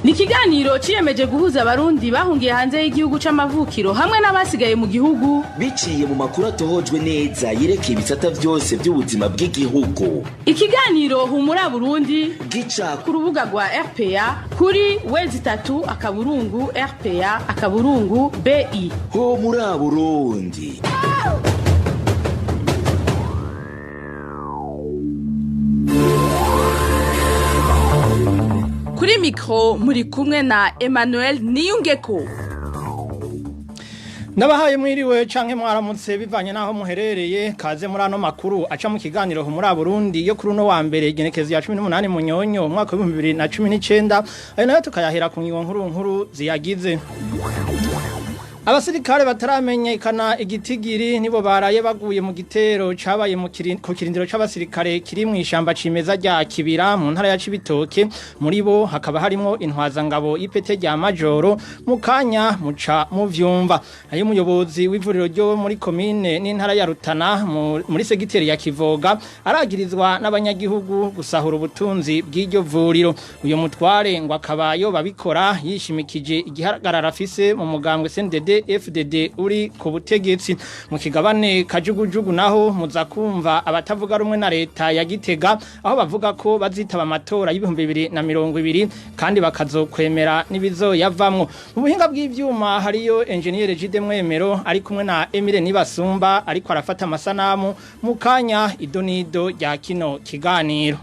Ni ikiganiro ciyemeje guhuza Abarundi bahungiye hanze y'igihugu c'amavukiro hamwe n'abasigaye mu gihugu, biciye mu makuru atohojwe neza yerekeye ibisata vyose by'ubuzima bw'igihugu. Ikiganiro Humura Burundi gica ku rubuga rwa RPA kuri w3.rpa.bi. Ho muri Burundi. Kuri mikro muri kumwe na Emmanuel Niyungeko. Ndabahaye mwiriwe canke mwaramutse bivanye naho muherereye. Kaze muri ano makuru aca mu kiganiro Humura Burundi yo kuri uno wa mbere, igenekezo ya 18 Munyonyo umwaka wa 2019. Ayo nayo tukayahera ku ngingo nkuru nkuru ziyagize. Abasirikare bataramenyekana igitigiri nibo baraye baguye mu gitero cabaye ku kirindiro c'abasirikare kiri mu ishamba cimeza rya Kibira mu ntara ya Cibitoke. Muri bo hakaba harimo intwazangabo y'ipete rya majoro. Mu kanya muca mu vyumva. Ayo umuyobozi w'ivuriro ryo muri komine n'intara ya Rutana muri segiteri ya Kivoga aragirizwa n'abanyagihugu gusahura ubutunzi bw'iryo vuriro. Uyo mutware ngo akaba yo babikora yishimikije igihagarara afise mu mugambwe CNDD FDD uri ku butegetsi. Mu kigabane kajugujugu naho muza kumva abatavuga rumwe na leta ya Gitega, aho bavuga ko bazitaba amatora y'2020 kandi bakazokwemera n'ibizoyavamwo. Mu buhinga bw'ivyuma hariyo engineer Jide Mwemero ari kumwe na Emile Nibasumba ariko arafata amasanamu. Mu kanya idonido rya kino kiganiro.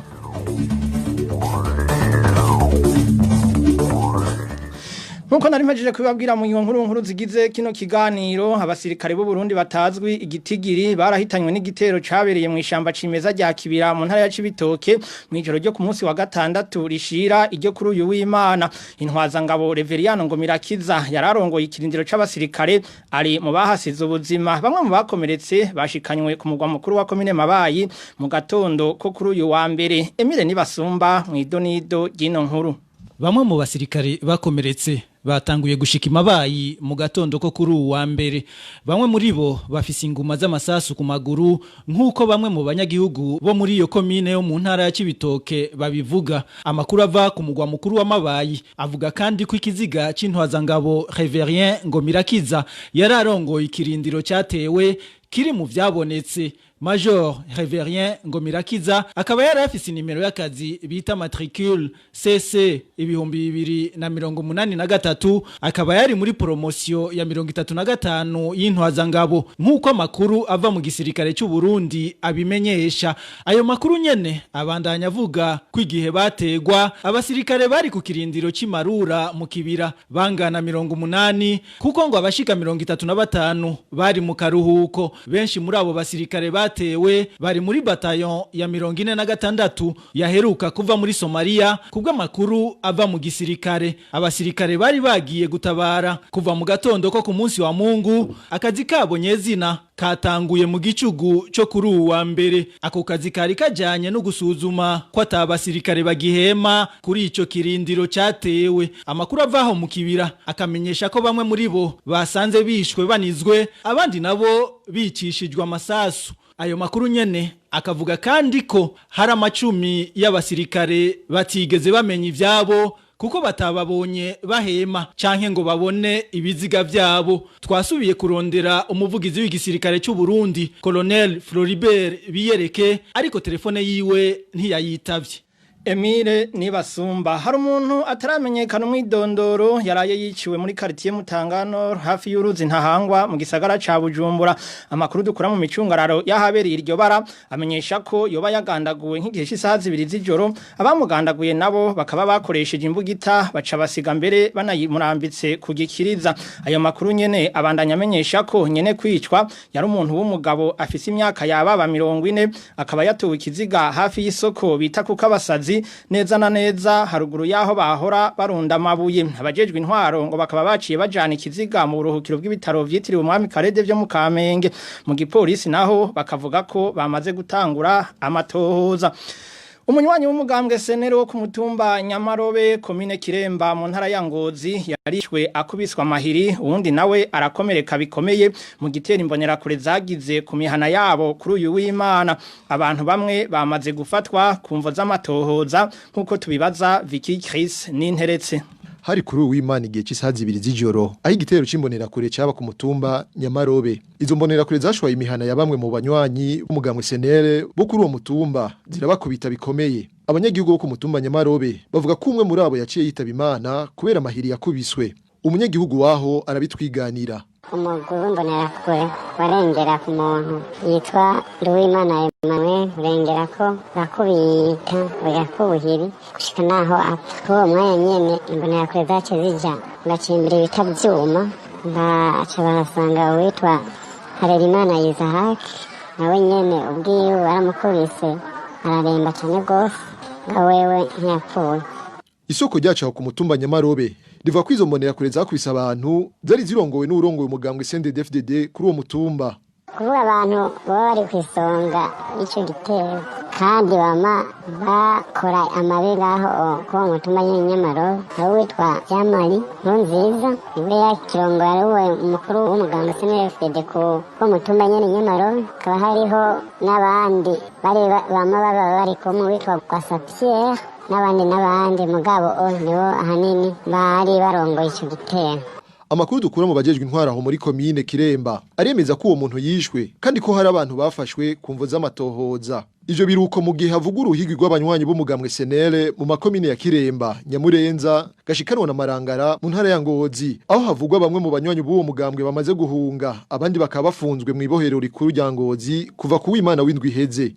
Nkuko nari mpejije kubabwira mu nkuru nkuru zigize kino kiganiro, abasirikare b'u Burundi batazwi igitigiri barahitanywe n'igitero cabereye mu ishamba cimeza rya Kibira mu ntara ya Cibitoke mu ijoro ryo ku munsi wa gatandatu rishira iryo kuri uyu w'Imana. Intwazangabo Reveriano Ngomirakiza yararongoye ikirindiro c'abasirikare ari mu bahasize ubuzima. Bamwe mu bakomeretse bashikanywe ku mugwa mukuru wa komine Mabayi mu gatondo ko kuri uyu wa mbere. Emile Nibasumba mu idonido ry'ino nkuru. Bamwe mu basirikare bakomeretse batanguye gushika Imabayi mu gatondo ko kuri uwa mbere. Bamwe muri bo bafise inguma z'amasasu ku maguru, nk'uko bamwe mu banyagihugu bo muri iyo komine yo mu ntara ya Cibitoke babivuga. Amakuru ava ku mugwa mukuru wa Mabayi avuga kandi ko ikiziga c'intwazangabo Reverien Ngomirakiza yararongoye ikirindiro cyatewe kiri mu vyabonetse. Major Reverien Ngomirakiza akaba yari afise nimero y'akazi bita matricule CC 2083, akaba yari muri promotion ya 35 y'intwazangabo, nk'uko amakuru ava mu gisirikare cy'u Burundi abimenyesha. Ayo makuru nyene abandanya avuga ko igihe bategwa abasirikare bari ku kirindiro cy'Imarura mu Kibira bangana 80, kuko ngo abashika 35 bari mu karuhuko. Benshi muri abo basirikare batewe bari muri bataillon ya 46 yaheruka kuva muri Somalia, kubw'amakuru ava mu gisirikare. Abasirikare bari bagiye gutabara kuva mu gatondo ko ku munsi wa Mungu. Akazi kabo nyezina katanguye mu gicugu cyo kuri uwa mbere. Ako kazi kari kajanye no gusuzuma ko atabasirikare bagihema kuri ico kirindiro cyatewe. Amakuru avaho mu Kibira akamenyesha ko bamwe muri bo basanze bishwe banizwe, abandi nabo bicishijwe amasasu. Ayo makuru nyene akavuga kandi ko hari amacumi y'abasirikare batigeze bamenya ivyabo kuko batababonye bahema canke ngo babone ibiziga vyabo. Twasubiye kurondera umuvugizi w'igisirikare cy'u Burundi, Colonel Floribert Biyereke, ariko telefone yiwe ntiyayitavye. Emile Nibasumba. Hari umuntu ataramenyekana umwidondoro yaraye yiciwe muri quartier Mutangano hafi y'uruzi Ntahangwa mu gisagara ca Bujumbura. Amakuru dukura mu micungararo yahabereye iryo bara amenyesha ko yoba yagandaguwe nk'igihe cy'isaha 2 z'ijoro. Abamugandaguye nabo bakaba bakoresheje imbugita baca basiga mbere banayimurambitse kugikiriza. Ayo makuru nyene abandanya amenyesha ko nyene kwicwa yari umuntu w'umugabo afise imyaka yababa 40, akaba yatowe ikiziga hafi y'isoko bita kukabasazi neza na neza haruguru yaho bahora barunda amabuye. Abajejwe intwaro ngo bakaba baciye bajana ikiziga mu buruhukiro bw'ibitaro vyitiriwe Umwami Karede vyo mu Kamenge. Mu gipolisi naho bakavuga ko bamaze gutangura amatohoza. Umunywanyi w'umugambwe senero wo ku mutumba Nyamarobe, komine Kiremba mu ntara ya Ngozi, yarishwe akubiswa amahiri, uwundi nawe arakomereka bikomeye mu gitera imbonerakure zagize ku mihana yabo kuri uyu w'Imana. Abantu bamwe bamaze gufatwa ku mvo z'amatohoza, nk'uko tubibaza Vicky Chris Ninteretse. Hari kuri uwimana igihe cy'isaha 2 z'ijoro aho igitero c'imbonerakure caba ku mutumba Nyamarobe. Izo mbonerakure zashwaye imihana ya bamwe mu banywanyi b'umugambwe SNL bo kuri uwo mutumba, zirabakubita bikomeye. Abanyagihugu bo ku mutumba Nyamarobe bavuga ko umwe muri abo yaciye yitaba Imana kubera amahiri yakubiswe. Umunyagihugu waho arabitwiganira. Umugwi w'imbonerakure warengera ku muntu yitwa Nduwimana Emmanuel, urengera ko urakubita ubuhiri gushika naho apfa. Kuri uwo mwanya nyene imbonerakure zace zija bacimbira ibita vyuma, baca bahasanga uwitwa Harerimana Isaac, nawe nyene ubwiwe baramukubise araremba cane gose, nga wewe ntiyapfuye. Isoko ryacu aho ku mutumba Nyamarobe rivuga ko izo mbonerakure zakubise abantu zari zirongowe n'uwurongoye umugambwe CNDD-FDD kuri uwo mutumba. Kuvuga abantu baba bari ku isonga y'icyo gitero kandi bama bakora amabi ngaho kuri uwo mutumba nyene Nyamarobe, hari uwitwa Jamali Nkurunziza, niwe yakirongoye, ari we umukuru w'umugambwe CNDD-FDD ku uwo mutumba nyene Nyamarobe. Hakaba hariho n'abandi bari bama baba bari kumwe, uwitwa Gwasa Pierre n'abandi n'abandi, mugabo nibo ahanini bari barongoye ico gitero. Amakuru dukura mu bajejwe intwaro aho muri komine Kiremba aremeza ko uwo muntu yishwe kandi ko hari abantu bafashwe ku mvo z'amatohoza. Ivyo biruko mu gihe havuga uruhigi rw'abanywanyi b'umugambwe SNL mu makomine ya Kiremba, Nyamurenza, Gashikanwa na Marangara mu ntara ya Ngozi, aho havugwa bamwe mu banywanyi b'uwo mugambwe bamaze guhunga, abandi bakaba bafunzwe mu ibohero rikuru rya Ngozi kuva ku w'Imana w'indwi iheze.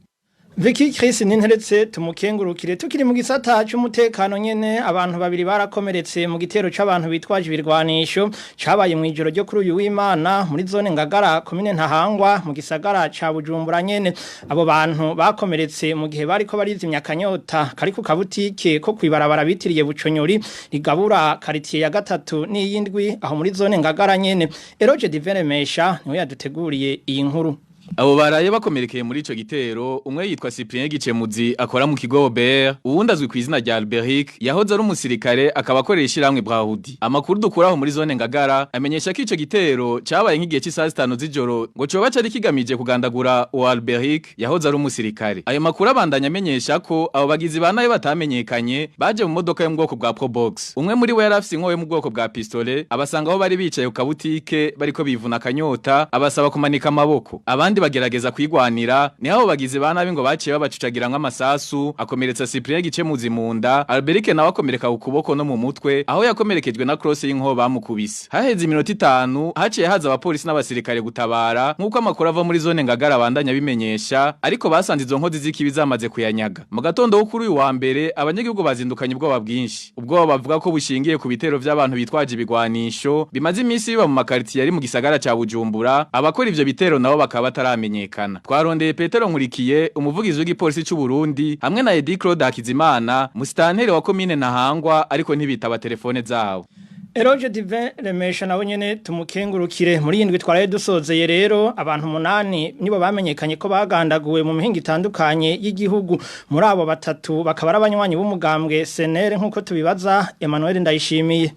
Vicky Chris ninteretse, tumukengurukire. Tukiri mu gisata cy'umutekano nyene, abantu babiri barakomeretse mu gitero c'abantu bitwaje ibirwanisho cabaye mu ijoro ryo kuri uyu w'Imana muri zone Ngagara, komine Ntahangwa, mu gisagara ca Bujumbura nyene. Abo bantu bakomeretse mu gihe bariko barizimya akanyota kari ku kabutike ko kwibarabara bitiriye Buconyori, rigabura quartier ya gatatu n'iyindwi aho muri zone Ngagara nyene. Eroge Diveremesha niwe yaduteguriye iyi nkuru. Abo baraye bakomerekeye muri ico gitero, umwe yitwa Cyprien Gicemuzi, akora mu kigo Robert, uwundi azwi ku izina rya Alberic, yahoze ari umusirikare, akaba akorera ishiramwe Brahudi. Amakuru dukuraho muri zone Ngagara amenyesha ko ico gitero cabaye nk'igihe c'isaha 5 z'ijoro, ngo coba cari kigamije kugandagura uwo Alberic yahoze ari umusirikare. Ayo makuru abandanya amenyesha ko abo bagizi ba nabi batamenyekanye baje mu modoka yo mu bwoko bwa Probox. Umwe muri we yari afise inkoho yo mu bwoko bwa pistolet, abasanga aho bari bicaye ku kabutike bariko bivuna akanyota, abasaba kumanika amaboko. Abandi bagerageza kwigwanira, niho abo bagizi ba nabi ngo baciye babacucagira nk'amasasu, akomeretsa Cyprien Gicemuzi mu nda, Alberic nawe akomereka ku kuboko no mu mutwe aho yakomerekejwe na cross y'inkoho bamukubise. Haheze iminota 5 haciye haza abapolisi n'abasirikare gutabara, nk'uko amakuru ava muri zone Ngagara abandanya bimenyesha, ariko basanze izo nkozi z'ikibi zamaze kuyanyaga. Mu gatondo wo kuri uyu wa mbere abanyagihugu bazindukanye ubwoba bwinshi, ubwoba bavuga ko bushingiye ku bitero vy'abantu bitwaje ibigwanisho bimaze iminsi biba mu makaritiye ari mu gisagara ca Bujumbura. Abakora ivyo bitero nabo bakaba bataramenyekana. Twarondeye Petero Nkurikiye, umuvugizi w'igipolisi c'u Burundi, hamwe na Edi Claude Hakizimana, musitanteri wa komine Ntahangwa, ariko ntibitaba telefone zabo. Eroge Divin Remesha nawe nyene tumukengurukire. Muri indwi twaraye dusozeye rero, abantu 8 nibo bamenyekanye ko bagandaguwe mu mihingo itandukanye y'igihugu. Muri abo, batatu bakaba ari abanywanyi b'umugambwe SNL, nkuko tubibaza Emmanuel Ndayishimiye.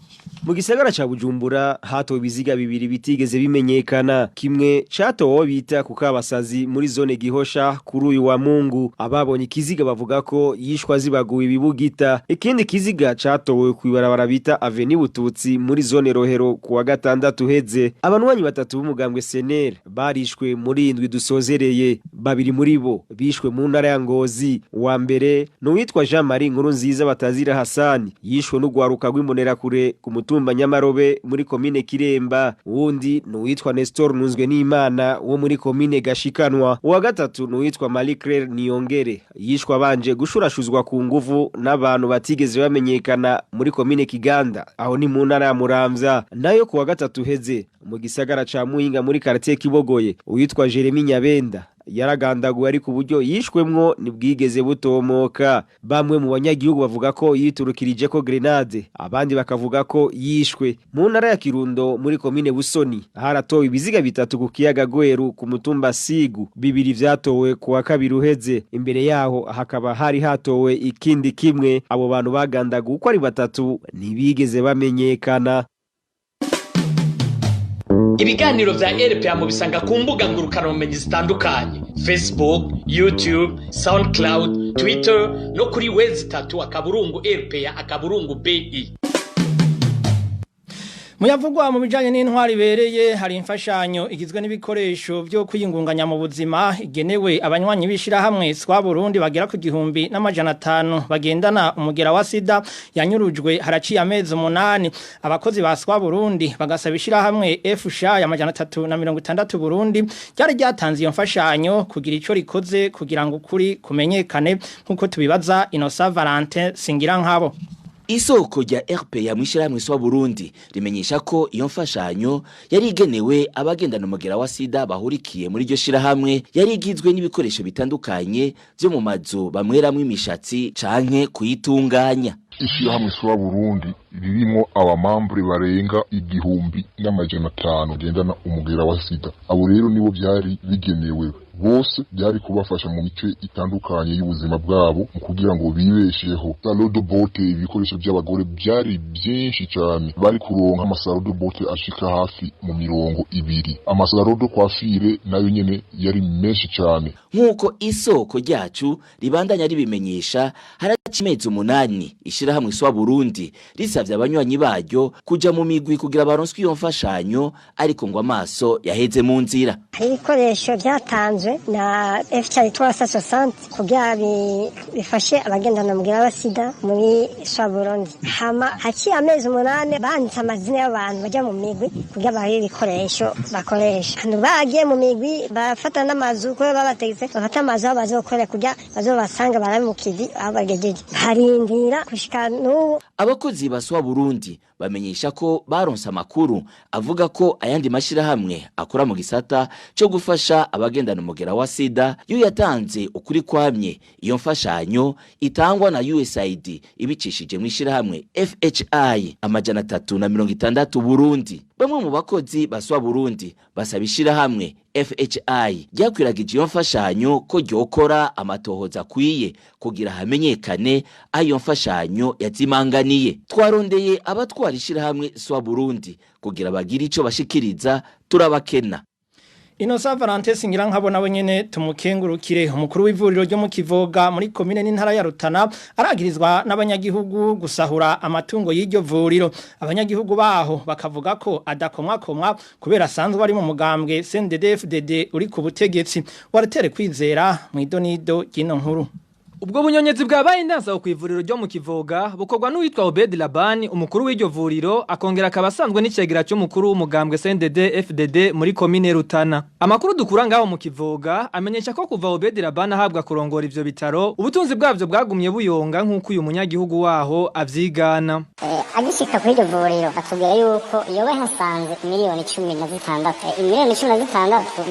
Mu gisagara ca Bujumbura hatowe ibiziga bibiri bitigeze bimenyekana. Kimwe catowe bita ku Kabasazi muri zone Gihosha kuri uyu wa Mungu. Ababonye ikiziga bavuga ko yishwa zibaguwe ibibugita. Ikindi kiziga catowe kw'ibarabara bita Avenue Bututsi muri zone Rohero ku wa gatandatu heze. Abanwanyi batatu b'umugambwe SNL barishwe muri indwi dusozereye. Babiri muri bo bishwe mu ntara ya Ngozi. Uwa mbere ni uwitwa Jean Marie Nkurunziza batazira Hasani, yishwe n'ugwaruka rw'imbonerakure ku mutumba Nyamarobe muri komine Kiremba. Uwundi ni uwitwa Nestor Nunzwe n'Imana wo muri komine Gashikanwa. Uwa gatatu ni uwitwa Marie Claire Niyongere, yishwe abanje gushurashuzwa ku nguvu n'abantu batigeze bamenyekana muri komine Kiganda, aho ni mu ntara ya Muramvya. Nayo kuwa gatatu heze mu gisagara ca Muyinga muri quartier Kibogoye, uwitwa Jeremy Nyabenda yaragandaguwe, ariko uburyo yishwemwo ntibwigeze butomoka. Bamwe mu banyagihugu bavuga ko yiturukirije ko grenade, abandi bakavuga ko yishwe. Mu ntara ya Kirundo muri komine Busoni haratowe ibiziga bitatu ku kiyaga Gweru ku mutumba Sigu. Bibiri vyatowe ku wa kabiri uheze, imbere yaho hakaba hari hatowe ikindi kimwe. Abo bantu bagandaguwe uko ari batatu ntibigeze bamenyekana. Ibiganiro vya RPA mubisanga ku mbuga ngurukanabumenyi zitandukanye: Facebook, YouTube, SoundCloud, Twitter no kuri www.rpa.bi. Muyavugwa mu bijanye n'intwari ibereye hari imfashanyo igizwe n'ibikoresho byo kwiyungunganya mu buzima igenewe abanywanyi bishirahamwe swa Burundi bagera ku 1500 bagendana umugera wa sida yanyurujwe haraciye amezi 8 abakozi ba swa Burundi bagasaba ishirahamwe FSH ya 360 Burundi ryari ryatanze iyo mfashanyo kugira ico rikoze kugira ngo ukuri kumenyekane nkuko tubibaza Innocent Valentin Singira nkabo. Isoko rya RPA mwishirahamwe swa Burundi rimenyesha ko iyo mfashanyo yari igenewe abagendana umugera wa sida bahurikiye muri iryo shirahamwe yari igizwe n'ibikoresho bitandukanye byo mu mazu bamweramwo imishatsi canke kuyitunganya. Ishirahamwe swa Burundi ririmo abamambre barenga 1500 bagendana umugera wa sida. Abo rero nibo byari bigenewe bose, byari kubafasha mu mice itandukanye y'ubuzima bwabo mu kugira ngo bibesheho. Salon de beauté, ibikoresho by'abagore byari byinshi cyane, bari kuronka amasalo de beauté ashika hafi mu 20, amasalo de coiffure nayo nyene yari menshi cyane. Nk'uko isoko ryacu ribandanya ribimenyesha, haraca amezi 8 ishirahamwe swa Burundi risavye abanywanyi baryo kuja mu migwi kugira baronswe iyo mfashanyo, ariko ngo amaso yaheze mu nzira. Ibikoresho byatanzwe na FCI 360 kugira bifashe abagendana umugera wa sida muri swa Burundi. Hama haciye amezi 8 banditse amazina y'abantu bajya mu migwi kugira bahe ibikoresho bakoresha. Hano bagiye mu migwi bafata n'amazu kuko babategetse bafata amazu aho bazokorera kugira bazobasanga barabe mu kivi aho bagejeje. Harindira gushika n'ubu. Abakozi ba swa Burundi bamenyesha ko baronse amakuru avuga ko ayandi mashirahamwe akora mu gisata cyo gufasha abagendana umugera wa sida yo yatanze ukuri kwamye iyo mfashanyo itangwa na USAID ibicishije mu ishirahamwe FHI 360 Burundi. Bamwe mu bakozi ba swa Burundi basaba ishirahamwe FHI ryakwiragije iyo mfashanyo ko ryokora amatohoza akwiye kugira hamenyekane ayo mfashanyo yazimanganiye. Twarondeye abatwara ishirahamwe swa Burundi kugira bagire ico bashikiriza, turabakena. Innocent Valentin Singira nkabo nawe nyene tumukengurukire. Umukuru w'ivuriro ryo mu Kivoga muri komine n'intara ya Rutana aragirizwa n'abanyagihugu gusahura amatungo y'iryo vuriro. Abanyagihugu baho bakavuga ko adakomwakomwa kubera asanzwe ari mu mugambwe CNDD-FDD uri ku butegetsi. Waratere kwizera mu idonido ry'ino nkuru. Ubwo bunyonyezi bwabaye indansa ku ivuriro ryo mu Kivoga bukorwa n'uwitwa Obed Labani, umukuru w'iryo vuriro, akongera akaba asanzwe n'icegera cy'umukuru w'umugambwe CNDD FDD muri komine Rutana. Amakuru dukura ngaho mu Kivoga amenyesha ko kuva Obed Labani ahabwa kurongora ivyo bitaro, ubutunzi bwavyo bwagumye buyonga nk'uko uyu munyagihugu waho avyigana. Agishika kuri iryo vuriro atubwira yuko yoba yahasanze 16 miliyoni. 16 miliyoni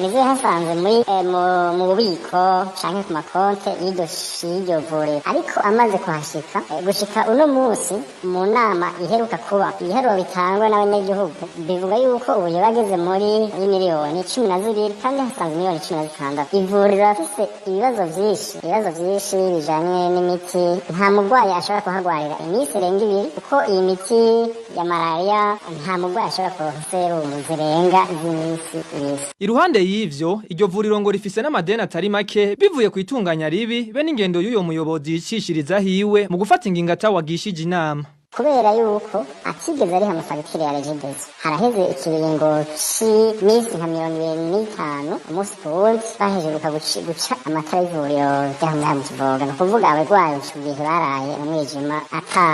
nizo yahasanze muri mu bubiko canke ku makonte y'iryo vuriro, ariko amaze kuhashika, gushika uno munsi mu nama iheruka kuba, ibiharuro bitangwa n'abanyagihugu bivuga yuko ubu yoba ageze muri 12 miliyoni kandi hasanze 16 miliyoni. Ivuriro rafise ibibazo vyinshi, ibibazo vyinshi bijanye n'imiti. Nta murwayi ashobora kuhagwarira iminsi irenga 2, kuko iyi miti ya malaria nta murwayi ashobora kuronka serumu zirenga z'iminsi 2. Iruhande y'ivyo, iryo vuriro ngo rifise n'amadeni atari make bivuye ku itunganya ribi be n'ingendo y'uyo muyobozi yicishiriza hiwe mu gufata ingingo atawagishije inama. Kubera yuko atigeze ariha amafagitire ya Regideso, haraheze ikiringo c'iminsi nka 25 umunsi ku wundi bahejeruka guca amatara y'ivuriro ryaho ngaha mu Kivoga. Ni ukuvuga abarwayi ico gihe baraye mu mwijima ata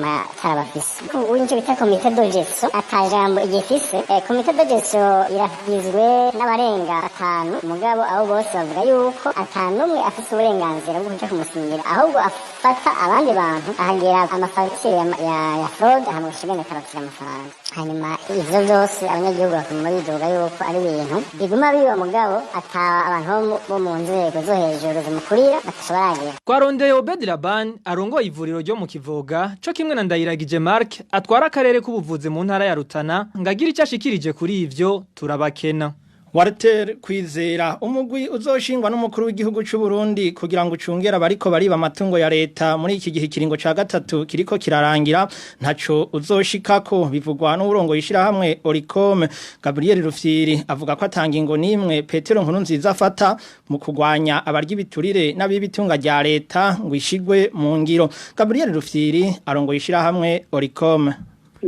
matara bafise. Ubu nico bita comité de gestion ata jambo igifise. Comité de gestion iragizwe n'abarenga batanu, mugabo abo bose bavuga yuko ata n'umwe afise uburenganzira bwo kuja kumusinyira, ahubwo afata abandi bantu ahagira amafagitire ya fraude hama ushigane karokira amafaranga. Hanyuma ivyo vyose abanyagihugu bakuma bidoga yuko ari ibintu biguma biba, mugabo ata abantu bo mu nzego zo hejuru zimukurira batashobora. Twarondeye Obed Laban arongoye ivuriro ryo mu Kivoga co kimwe na Ndayiragije Mark atwara akarere k'ubuvuzi mu ntara ya Rutana ngagira icyo ashikirije kuri ivyo, turabakena. Walter Kwizera. Umugwi uzoshingwa n'umukuru w'igihugu c'u Burundi kugira ngo ucungere abariko bariba amatungo ya leta muri iki gihe kiringo ca gatatu kiriko kirarangira ntaco uzoshikako, bivugwa n'urongo yishirahamwe Oricom. Gabriel Rufyiri avuga ko atanga ingo nimwe Petero Nkurunziza afata mu kugwanya abarya ibiturire n'abibitunga rya leta ngo ishigwe mu ngiro. Gabriel Rufyiri arongo yishirahamwe Oricom.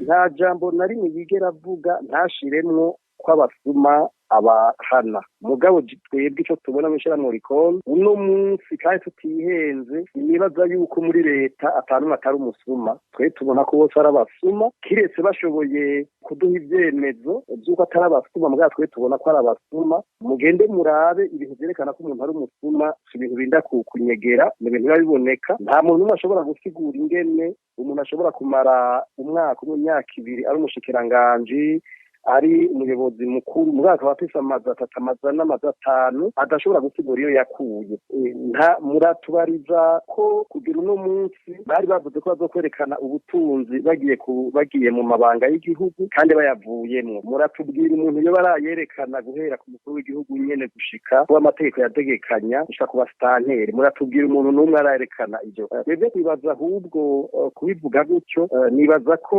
Nta jambo na rimwe yigera avuga ntashiremwo ko abasuma abahana. Mugabo twebwe ico tubona mw'ishirahamwe Oricom uno munsi, kandi tutihenze, nibaza yuko muri leta atanumwe atari umusuma. Twe tubona ko bose ari abasuma, kiretse bashoboye kuduha ivyemezo vy'uko atari abasuma. Mugabo twe tubona ko ari abasuma. Mugende murabe ibintu vyerekana ko umuntu ari umusuma, si ibintu binda kunyegera, ni ibintu biba biboneka. Nta muntu n'umwe ashobora gusigura ingene umuntu ashobora kumara umwaka umwe, imyaka 2 ari umushikiranganji, ari umuyobozi mukuru, mugabo akaba afise amazu 3, amazu 4, amazu 5 adashobora gusigura iyo yakuye. Nta muratubariza ko kugira uno munsi bari bavuze ko bazokwerekana ubutunzi bagiye mu mabanga y'igihugu kandi bayavuyemwo. Muratubwira umuntu iyo barayerekana guhera ku mukuru w'igihugu nyene gushika kuba amategeko yategekanya gushika ku basitanteri. Muratubwira umuntu n'umwe arayerekana ivyo. Twebwe twibaza ahubwo kubivuga gutyo, nibaza ko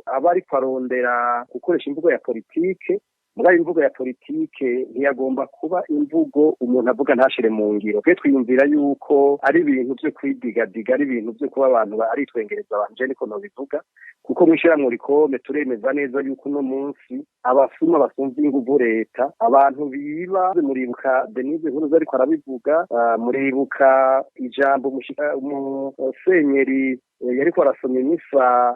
aba ariko arondera gukoresha imvugo ya politike. Mugabo imvugo ya politike ntiyagomba kuba imvugo umuntu avuga ntashire mu ngiro. Twe twiyumvira yuko ari ibintu vyo kwidigadiga, ari ibintu vyo kuba abantu aritwengereza abantu, je niko nobivuga, kuko mw'ishirahamwe Oricom turemeza neza yuko uno munsi abasuma basumvye inguvu leta, abantu biba. Muribuka Denise Nkuruza ariko arabivuga, muribuka ijambo umusenyeri yariko arasoma imisa,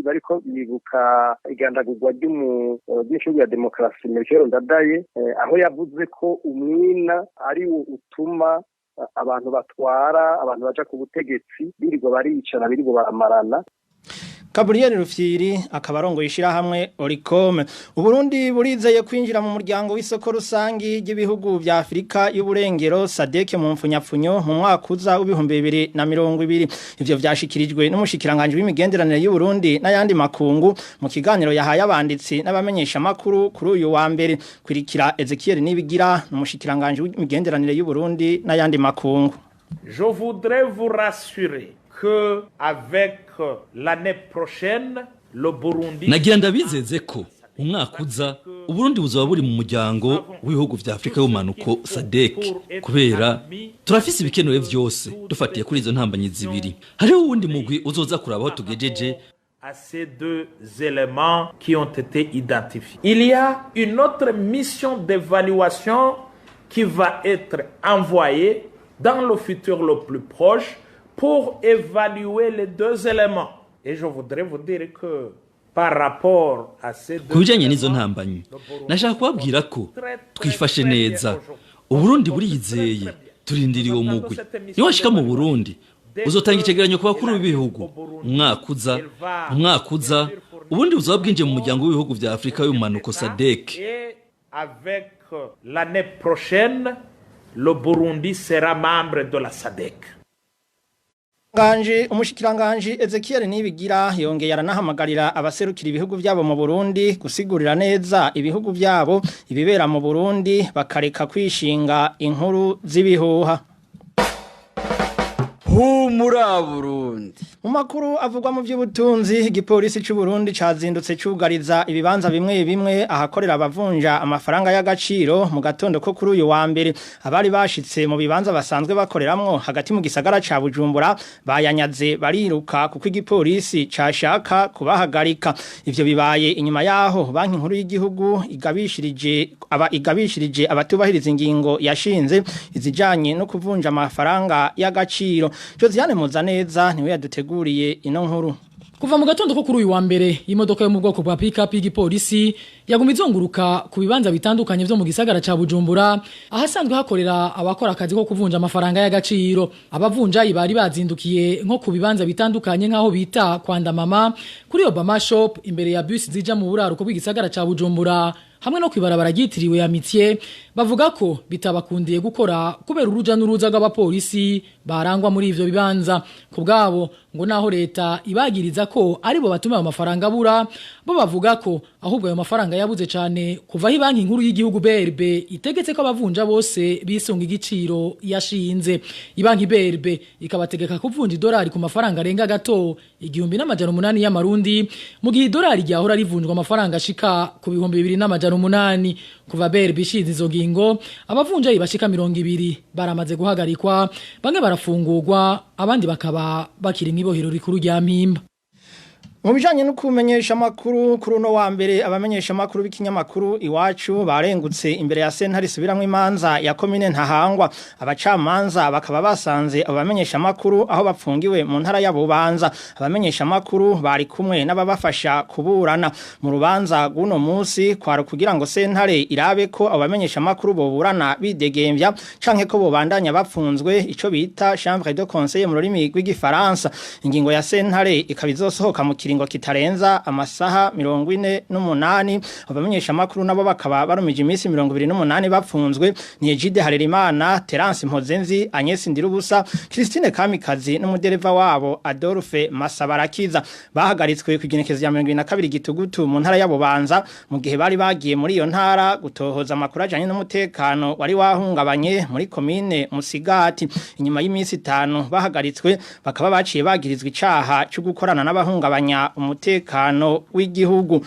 bariko bibuka igandagurwa ry'ishuri ya demokarasi Melchior Ndadaye, aho yavuze ko umwina ari wo utuma abantu batwara abantu baja ku butegetsi birirwa baricara, birirwa baramarana. Gabriel Rufyiri akaba arongoye ishirahamwe Oricom. Uburundi burizeye kwinjira mu muryango w'isoko rusangi ry'ibihugu vya Afrika y'uburengero, SADC mu mfunyapfunyo, mu mwaka uza w'2020. Ivyo vyashikirijwe n'umushikiranganje w'imigenderanire y'u Burundi n'ayandi makungu mu kiganiro yahaye abanditsi n'abamenyesha makuru kuri uyu wa mbere. Kwirikira Ezekiel Nibigira, n'umushikiranganje w'imigenderanire y'u Burundi n'ayandi makungu. Je voudrais vous rassurer que avec l'année prochaine, le Burundi. Nagira ndabizeze ko umwaka uza Uburundi buzoba buri mu muryango w'ibihugu vya Afrika y'ubumanuko, SADC, kubera turafise ibikenewe vyose dufatiye kuri izo ntambanyi zibiri. Hariho uwundi mugwi uzoza kuraba aho tugejeje. À ces deux éléments qui ont été identifiés. Il y a une autre mission d'évaluation qui va être envoyée dans le futur le plus proche pour évaluer les deux éléments. Et je voudrais vous dire que par rapport à ces deux Ku bijanye n'izo ntambanyi, nashaka kubabwira ko twifashe neza. Uburundi buriyizeye. Turindiriye uwo mugwi. Niwashika mu Burundi, uzotanga icegeranyo ku bakuru b'ibihugu umwaka uza. Umwaka uza ubundi buzoba bwinjiye mu muryango w'ibihugu vya Afrika y'ubumanuko, SADC. Et avec l'année prochaine, le Burundi sera membre de la SADC. Umushikiranganji Ezekiel Nibigira yongeye aranahamagarira abaserukira ibihugu byabo mu Burundi gusigurira neza ibihugu byabo ibibera mu Burundi, bakareka kwishinga inkuru z'ibihuha. Humura Burundi. Mu makuru avugwa mu by'ubutunzi, igipolisi cy'u Burundi cazindutse cugariza ibibanza bimwe bimwe ahakorera abavunja amafaranga y'agaciro mu gatondo ko kuri uyu wa mbere. Abari bashitse mu bibanza basanzwe bakoreramwo hagati mu gisagara ca Bujumbura bayanyaze bariruka kuko igipolisi cashaka kubahagarika. Ivyo bibaye inyuma yaho Banki Nkuru y'igihugu igabishirije abatubahiriza ingingo yashinze izijanye no kuvunja amafaranga y'agaciro. Josiane Muzaneza niwe yaduteguriye ino nkuru. Kuva mu gatondo ko kuri uyu wa mbere, imodoka yo mu bwoko bwa pick-up y'igipolisi yaguma izunguruka ku bibanza bitandukanye vyo mu gisagara ca Bujumbura ahasanzwe hakorera abakora akazi ko kuvunja amafaranga y'agaciro. Abavunjayi bari bazindukiye nko ku bibanza bitandukanye nk'aho bita kwa Ndamama, kuri Obama Shop, imbere ya bus zija mu buraruko bw'igisagara ca Bujumbura, hamwe no kwibarabara ryitiriwe Amitié. Bavuga ko bitabakundiye gukora kubera uruja n'uruza rw'abapolisi barangwa muri ivyo bibanza. Ku bwabo ngo naho leta ibagiriza ko aribo batuma ayo mafaranga abura, bo bavuga ko ahubwo ayo mafaranga yabuze cane kuva aho Banki Nkuru y'igihugu BRB itegetse ko abavunja bose bisunga igiciro yashinze. Ibanki BRB ikabategeka kuvunja idolari ku mafaranga arenga gato 1800 y'amarundi, mu gihe idolari ryahora rivunjwa amafaranga ashika ku 2800. Kuva BRB ishinze izo ngingo, abavunjayi bashika 20 baramaze guhagarikwa, bamwe barafungurwa, abandi bakaba bakiri mw'ibohero rikuru rya Mpimba. Mu bijanye no kumenyesha amakuru kuri uno wa mbere, abamenyesha amakuru b'ikinyamakuru Iwacu barengutse imbere ya sentare isubiramwo imanza ya komine Ntahangwa. Abacamanza bakaba basanze abamenyesha amakuru aho bapfungiwe mu ntara ya Bubanza. Abamenyesha amakuru bari kumwe n'ababafasha kuburana mu rubanza rw'uno munsi. Kwari kugira ngo sentare irabe ko abamenyesha amakuru boburana bidegembya canke ko bobandanya bapfunzwe, ico bita chambre de conseil mu rurimi rw'igifaransa. Ingingo ya sentare ikaba izosohoka mu kiringo kitarenza amasaha 48. Abamenyesha amakuru nabo bakaba barumije iminsi 28 bapfunzwe. Ni Egide Harerimana, Terence Mpozenzi, Agnes Ndirubusa, Christine Kamikazi n'umudereva wabo Adolphe Masabarakiza. Bahagaritswe ku igenekerezo rya 22 Gitugutu mu ntara ya Bubanza, mu gihe bari bagiye muri iyo ntara gutohoza amakuru ajanye n'umutekano wari wahungabanye muri komine Musigati. Inyuma y'iminsi 5 bahagaritswe, bakaba baciye bagirizwa icaha cyo gukorana n'abahungabanya umutekano w'igihugu.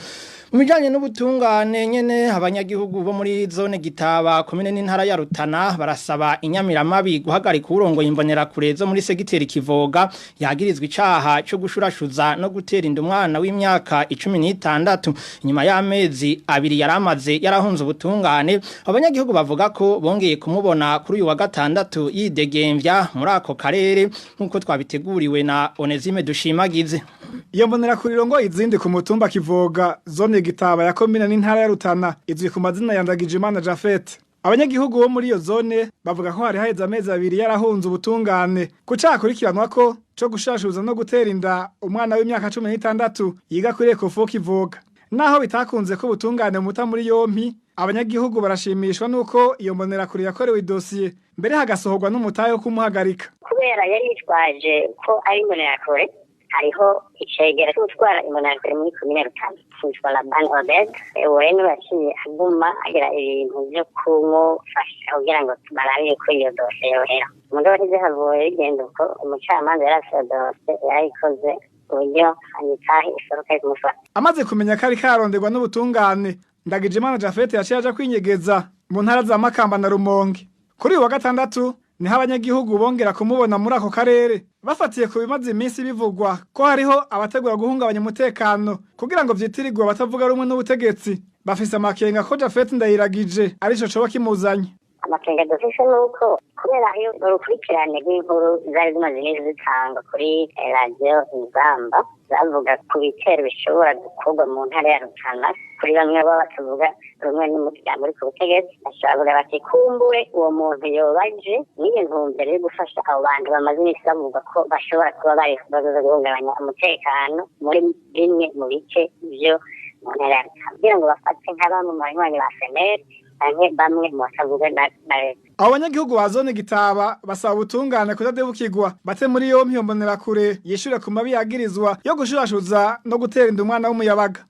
Mu bijanye n'ubutungane nyene, abanyagihugu bo muri zone Gitaba, komine n'intara ya Rutana, barasaba inyamiramabi guhagarika urongoye imbonerakure zo muri segiteri Kivoga yagirizwa icaha cyo gushurashuza no gutera inda umwana w'imyaka 16. Inyuma y'amezi 2 yaramaze yarahunze ubutungane, abanyagihugu bavuga ko bongeye kumubona kuri uyu wa gatandatu yidegemvya muri ako karere, nk'uko twabiteguriwe na Onezime Dushimagize. Iyo mbonerakure irongoye izindi ku mutumba Kivoga, zone Gitaba ya komine n'intara ya Rutana, izwi ku mazina ya Ndagijimana Jafet. Abanyagihugu bo muri iyo zone bavuga ko hari haheze amezi 2 yarahunze ubutungane ku cakurikiranwa ko co gushashuza no gutera inda umwana w'imyaka 16 yiga kuri Ecofo Kivoga. Naho bitakunze ko ubutungane muta muri yompi, abanyagihugu barashimishwa nuko iyo mbonerakure yakorewe idosiye, mbere hagasohorwa n'umutahe wo kumuhagarika. Kubera yari yitwaje ko ari imbonerakure, hariho icegera cyo gutwara imbonerakure muri komine Rutana cyitwa Laban Obed. Uwo rero yaciye aguma agira ibintu byo kumufasha kugira ngo barabe ko iyo dosiye yohera. Mugabo ntibyahavuye bigenda uko. Umucamanza yari afite iyo dosiye, yarayikoze ku buryo imitahe ishoboka yo kumufata. Amaze kumenya ko ariko araronderwa n'ubutungane, Ndagijimana Jafet yaciye aja kwinyegeza mu ntara za Makamba na Rumonge. Kuri uyu wa gatandatu niho abanyagihugu bongera kumubona muri ako karere. Bafatiye ku bimaze iminsi bivugwa ko hariho abategura guhungabanya umutekano kugira ngo vyitirirwe abatavuga rumwe n'ubutegetsi, bafise amakenga ko Jafet Ndayiragije arico coba kimuzanye. Amakenga dufise nuko kubera iyo urukurikirane rw'inkuru zari zimaze iminsi zitangwa kuri radiyo Inzamba, zavuga ku bitero bishobora gukorwa mu ntara ya Rutana kuri bamwe baba batavuga rumwe n'umuryango uri ku butegetsi, bashobora kugira bati kumbure uwo muntu yobaje n'iyo ntumbero yo gufasha abo bantu bamaze iminsi bavuga ko bashobora kuba bari bazoza guhungabanya umutekano muri bimwe mu bice vyo mu ntara ya Rutana, kugira ngo bafate nka bamwe mu banywanyi ba FNL canke bamwe mu batavuga na leta. Abo banyagihugu ba zone Gitaba basaba ubutungane kudadebukirwa, bate muri yompi iyo mbonerakure yishure ku mabi yagirizwa yo gushurashuza no gutera inda umwana w'umuyabaga.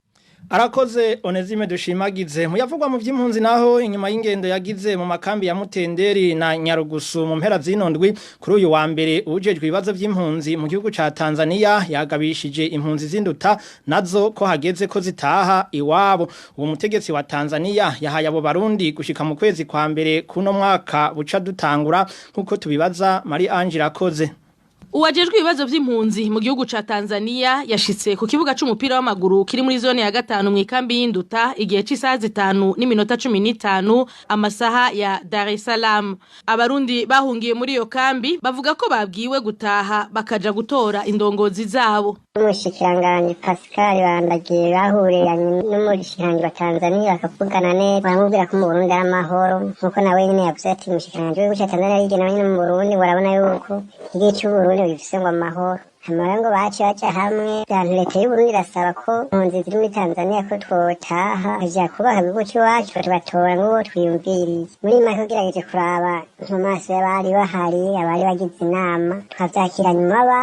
Arakoze Onezime Dushimagize. Muyavugwa mu vy'impunzi naho, inyuma y'ingendo yagize mu makambi ya Mutenderi na Nyarugusu mu mpera zino ndwi, kuri uyu wa mbere ujejwe ibibazo vy'impunzi mu gihugu ca Tanzania yagabishije impunzi z'Induta nazo ko hageze ko zitaha iwabo. Uwo mutegetsi wa Tanzania yahaye abo Barundi gushika mu kwezi kwa mbere kuno mwaka buca dutangura, nkuko tubibaza Marie Ange Irakoze. Uwajejwe ibibazo vy'impunzi mu gihugu ca Tanzania yashitse ku kibuga c'umupira w'amaguru kiri muri zone ya gatanu mu ikambi y'Induta igihe c'isaha 5:15 amasaha ya Dar es Salaam. Abarundi bahungiye muri iyo kambi bavuga ko babwiwe gutaha bakaja gutora indongozi zabo. Umushikiranganji Pascal Bandagiye bahuriranye n'umushikiranganji wa Tanzania bakavugana neza, baramubwira ko mu Burundi ari amahoro, nkuko nawe nyene yavuze ati umushikiranganji w'igihugu ca Tanzania yigena nyene mu Burundi, barabona yuko igihugu c'Uburundi bifise ngo amahoro. Hama rero ngo baciye baja hamwe, abantu leta y'Uburundi irasaba ko impunzi ziri muri Tanzania ko twotaha tukaja kubaha igihugu c'iwacu, tubatora nk'uwo twiyumviriye. Muri make ugerageje kuraba mu maso y'abari bahari, abari bagize inama, tukavyakira nyuma ba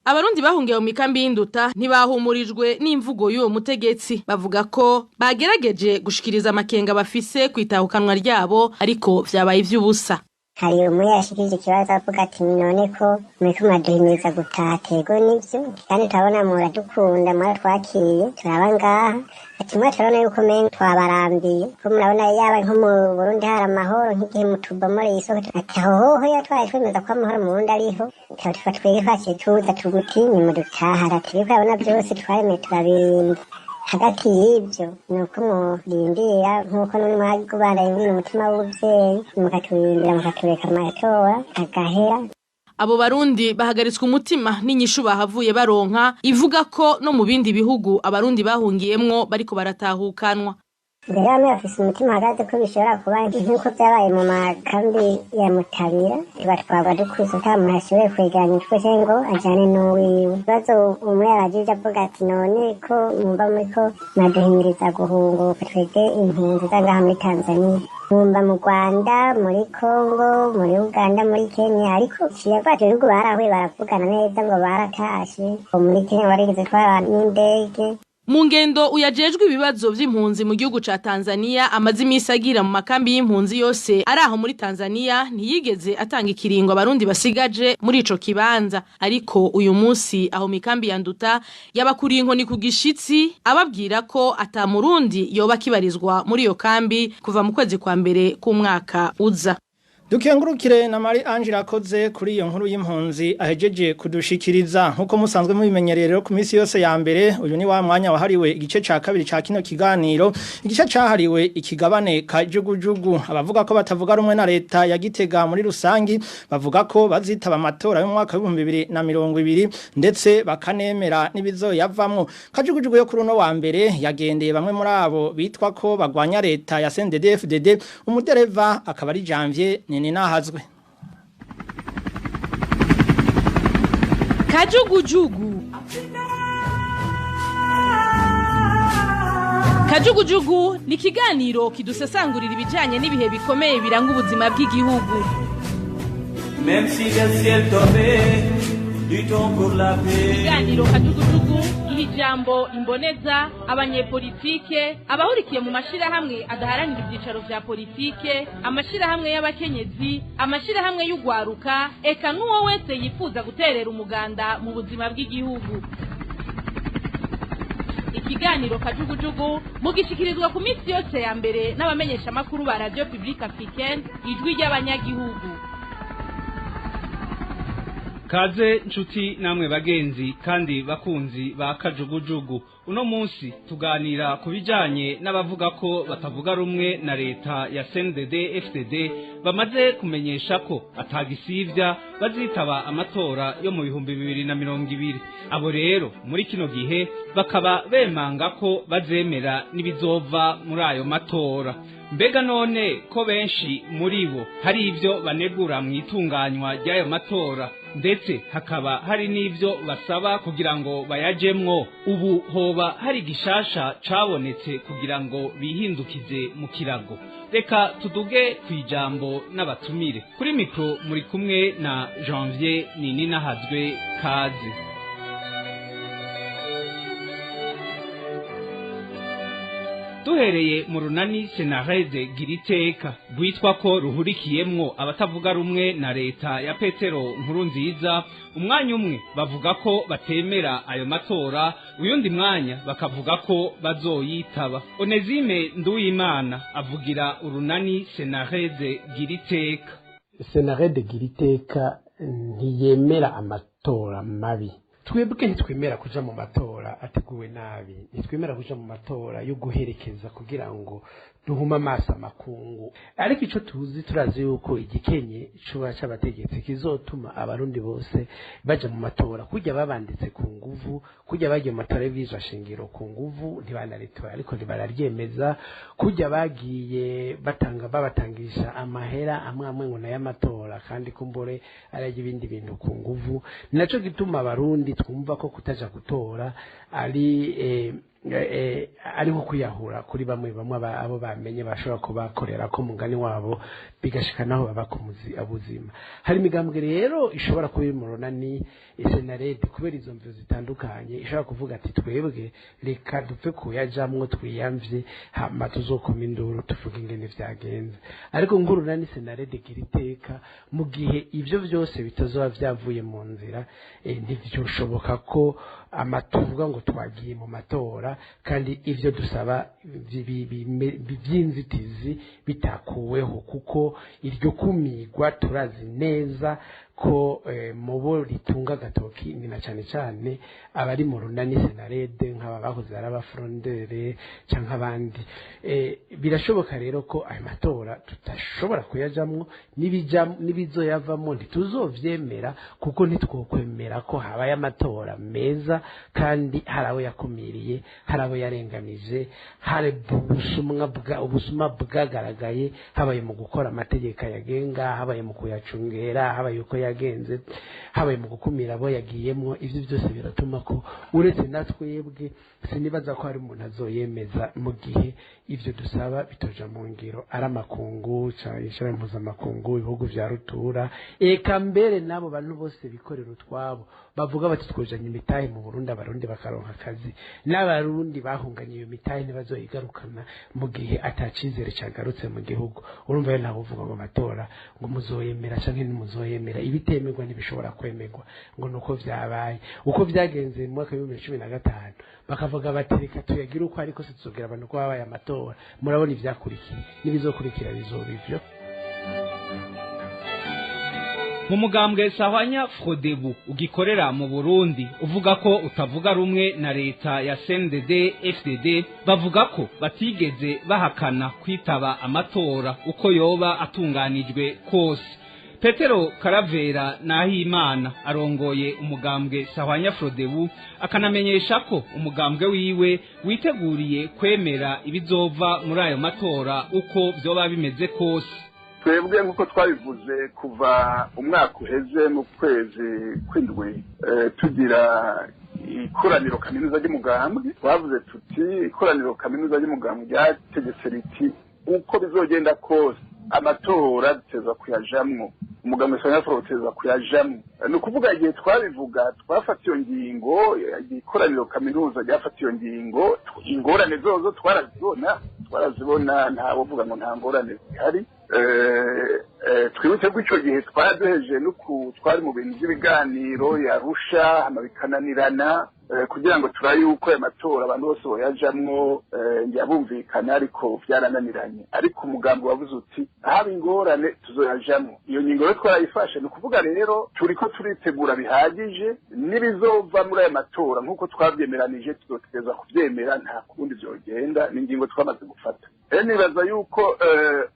Abarundi bahungiye mu mikambi y'Induta ntibahumurijwe n'imvugo y'uwo mutegetsi. Bavuga ko bagerageje gushikiriza amakenga bafise kwitahukanwa ryabo, ariko vyabaye ivy'ubusa. Hari umwe yashikije ikibazo avuga ati none ko muriko muraduhimiriza gutaha, tego nivyo kandi turabona muradukunda, mwaratwakiriye turaba ngaha, ati mwe turabona yuko menga twabarambiye, ko murabona yaba nko mu Burundi hari amahoro nk'igihe mutubomoreye isoko, ati aho hoho iyo twari twemeza ko amahoro mu Burundi ariho, tuba twebwe twaciye tuza tugutinye mudutaha, ati turiko urabona vyose twaremeye turabirinda. Hagati y'ibyo ni uko murindira nk'uko none mwagubandanye nyine umutima w'ubuvyeyi, mukaturindira mukatureka amatora agahera. Abo Barundi bahagaritswe umutima n'inyishu bahavuye baronka ivuga ko no mu bindi bihugu Abarundi bahungiyemwo bariko baratahukanwa. Mbere bamwe bafise umutima uhagaze ko bishobora kuba nk'uko vyabaye mu makambi ya Mutabira, tugatwarwa dukuze ata muntu ashoboye kwegeranya utwe ngo ajane n'uwiwe. Ibibazo umwe yabajije avuga ati none ko mwumva muriko muraduhimiriza guhunguka twebwe impunzi za ngaha muri Tanzania, mwumva mu Rwanda, muri Congo, muri Uganda, muri Kenya, ariko ivyo bihugu barahuye baravugana neza ngo baratashe, muri Kenya barigeze twara n'indege. Mu ngendo uyajejwe ibibazo vy'impunzi mu gihugu ca Tanzania amaze imisi agira mu makambi y'impunzi yose ari aho muri Tanzania, ntiyigeze atanga ikiringo Abarundi basigaje muri ico kibanza, ariko uyu munsi aho mikambi ya Nduta yabakuriye inkoni ku gishitsi ababwira ko ata Murundi yoba kibarizwa muri iyo kambi kuva mu kwezi kwa mbere k'umwaka uza. Dukengurukire na Marie Angela akoze kuri iyo nkuru y'impunzi ahejeje kudushikiriza. Nkuko musanzwe mubimenyereye rero ku minsi yose ya mbere, uyu ni wa mwanya wahariwe igice ca kabiri ca kino kiganiro, igice cahariwe ikigabane kajugujugu. Abavuga ko batavuga rumwe na leta ya Gitega muri rusangi bavuga ko bazitaba amatora y'umwaka wa 2020 ndetse bakanemera n'ibizoyavamwo. Kajugujugu yo kuri uno wa mbere yagendeye bamwe muri abo bitwa ko bagwanya leta ya CNDD-FDD, umudereva akaba ari Janvier Ninahazwe. Kajugujugu. Kajugujugu ni kiganiro kidusesangurira ibijanye n'ibihe bikomeye biranga ubuzima bw'igihugu. Même si le ciel tombait, luttons pour la paix. Ikiganiro Kajugujugu ijambo imboneza abanyepolitike abahurikiye mu mashirahamwe adaharanira ibyicaro vya politike, amashirahamwe y'abakenyezi, amashirahamwe y'ugwaruka, eka n'uwo wese yifuza guterera umuganda mu buzima bw'igihugu. Ikiganiro Kajugujugu mugishikirizwa ku minsi yose ya mbere n'abamenyesha makuru ba Radio Publique Africaine, ijwi ry'abanyagihugu. Kaze nshuti namwe bagenzi kandi bakunzi ba Kajugujugu. Uno munsi tuganira kubijanye n'abavuga ko batavuga rumwe na leta ya CNDD FDD bamaze kumenyesha ko atagisivya bazitaba amatora yo mu 2020. Abo rero muri kino gihe bakaba bemanga ko bazemera n'ibizova muri ayo matora. Mbega none ko benshi muri bo hari ivyo banegura mu itunganywa ry'ayo matora, ndetse hakaba hari n'ivyo basaba kugira ngo bayajemwo, ubu hoba hari gishasha cabonetse kugira ngo bihindukize mu kirago. Reka tuduge kwijambo n'abatumire. Kuri mikro muri kumwe na Janvier Nininahazwe. Kaze. Duhereye mu runani Senarede Giriteka rwitwa ko ruhurikiyemwo abatavuga rumwe na leta ya Petero Nkurunziza, umwanya umwe bavuga ko batemera ayo matora, uyundi mwanya bakavuga ko bazoyitaba. Onezime Nduwimana avugira urunani Senarede Giriteka. Senarede Giriteka ntiyemera amatora mabi. Twebwe ntitwemera kuja mu matora ateguwe nabi, ntitwemera kuja mu matora yo guherekeza kugira ngo duhuma amaso amakungu. Ariko ico tuzi, turazi yuko igikenye cuba c'abategetsi kizotuma Abarundi bose baja mu matora, kujya babanditse ku nguvu, kujya bagiye mu matora y'ibwirizwa shingiro ku nguvu, ntibanaritora ariko ntibararyemeza, kujya bagiye batanga babatangisha amahera amwe amwe ngo nayo amatora, kandi kumbure arajya ibindi bintu ku nguvu. Naco gituma Abarundi twumva ko kutaja gutora ari Ari nko kwiyahura kuri bamwe bamwe abo bamenye bashobora kubakorera ko mugani wabo, bigashika naho baba ku buzima. Hari imigambwe rero ishobora kuba iri mu runani Senarede, kubera izo mvo zitandukanye ishobora kuvuga ati: "Twebwe reka dupfe kuyajamwo, twiyamvye, hama tuzokoma induru tuvuge ingene vyagenze." Ariko nk'urunani Senarede gira iteka, mu gihe ivyo vyose bitazoba vyavuye mu nzira, ntivyoshoboka ko amatuvuga ngo twagiye mu matora kandi ivyo dusaba vy'inzitizi bitakuweho, kuko iryo kumigwa turazi neza ko mu bo ritunga agatoki ni na cane cane abari mu runani Senarede, nk'aba bahoze ari abafrondere canke abandi. Birashoboka rero ko ayo matora tutashobora kuyajamwo, n'ibizoyavamwo ntituzovyemera, kuko ntitwokwemera ko habaye amatora meza kandi hari abo yakumiriye, hari abo yarenganije, hari ubusuma bwagaragaye, habaye mu gukora amategeko ayagenga, habaye mu kuyacungera, habaye uko yagenze, habaye mu gukumira abo yagiyemwo. Ivyo byose biratuma ko uretse na twebwe sinibaza ko hari umuntu azoyemeza mu gihe ivyo dusaba bitoja mu ngiro, ari amakungu, ishirahamwe mpuzamakungu, ibihugu vya rutura, eka mbere n'abo bantu bose bikorera utwabo bavuga bati: "Twojanye imitahe mu Burundi, Abarundi bakaronka akazi." N'Abarundi bahunganye iyo mitahe ntibazoyigarukana mu gihe atacizere cagarutse mu gihugu. Urumva rero ntawe uvuga ngo amatora ngo muzoyemera canke ntimuzoyemera. Ibitemerwa ntibishobora kwemerwa ngo nuko vyabaye uko vyagenze mu mwaka wa 2015, bakavuga bati: "Reka tuyagire uko, ariko situzogira abantu ko habaye amatora." Murabona ivyakurikiye, n'ibizokurikira bizoba ivyo. Mu mugambwe Sahwanya Frodebu ugikorera mu Burundi, uvuga ko utavuga rumwe na leta ya CNDD FDD, bavuga ko batigeze bahakana kwitaba amatora uko yoba atunganijwe kose. Petero Karavera Nahimana arongoye umugambwe Sahwanya Frodebu, akanamenyesha ko umugambwe wiwe witeguriye kwemera ibizova muri ayo matora uko vyoba bimeze kose. Twebwe nk'uko twabivuze kuva umwaka uheze mu kwezi kw'indwi, tugira ikoraniro kaminuza ry'umugambwe, twavuze tuti ikoraniro kaminuza ry'umugambwe ryategetse riti uko bizogenda kose amatora duteza kuyajamwo, umugambwe Sanyafro uteza kuyajamwo. Ni ukuvuga igihe twabivuga, twafata iyo ngingo, ikoraniro kaminuza ryafata iyo ngingo, ingorane zozo twarazibona, twarazibona, ntawovuga ngo nta ngorane zihari. Twibutse ko icyo gihe twaraduheje nuku twari mu bintu by'ibiganiro yarusha hama bikananirana, kugira ngo turabe yuko aya matora abantu bose boyajamwo, yabumvikana, ariko byarananiranye. Ariko umugambi wavuze uti haba ingorane tuzoyajamwo. Iyo ngingo rero twarayifashe. Ni ukuvuga rero turiko turitegura bihagije, n'ibizova muri aya matora nk'uko twabyemeranije tuzotegereza kuvyemera, nta kundi vyogenda, ni ingingo twamaze gufata. Rero nibaza yuko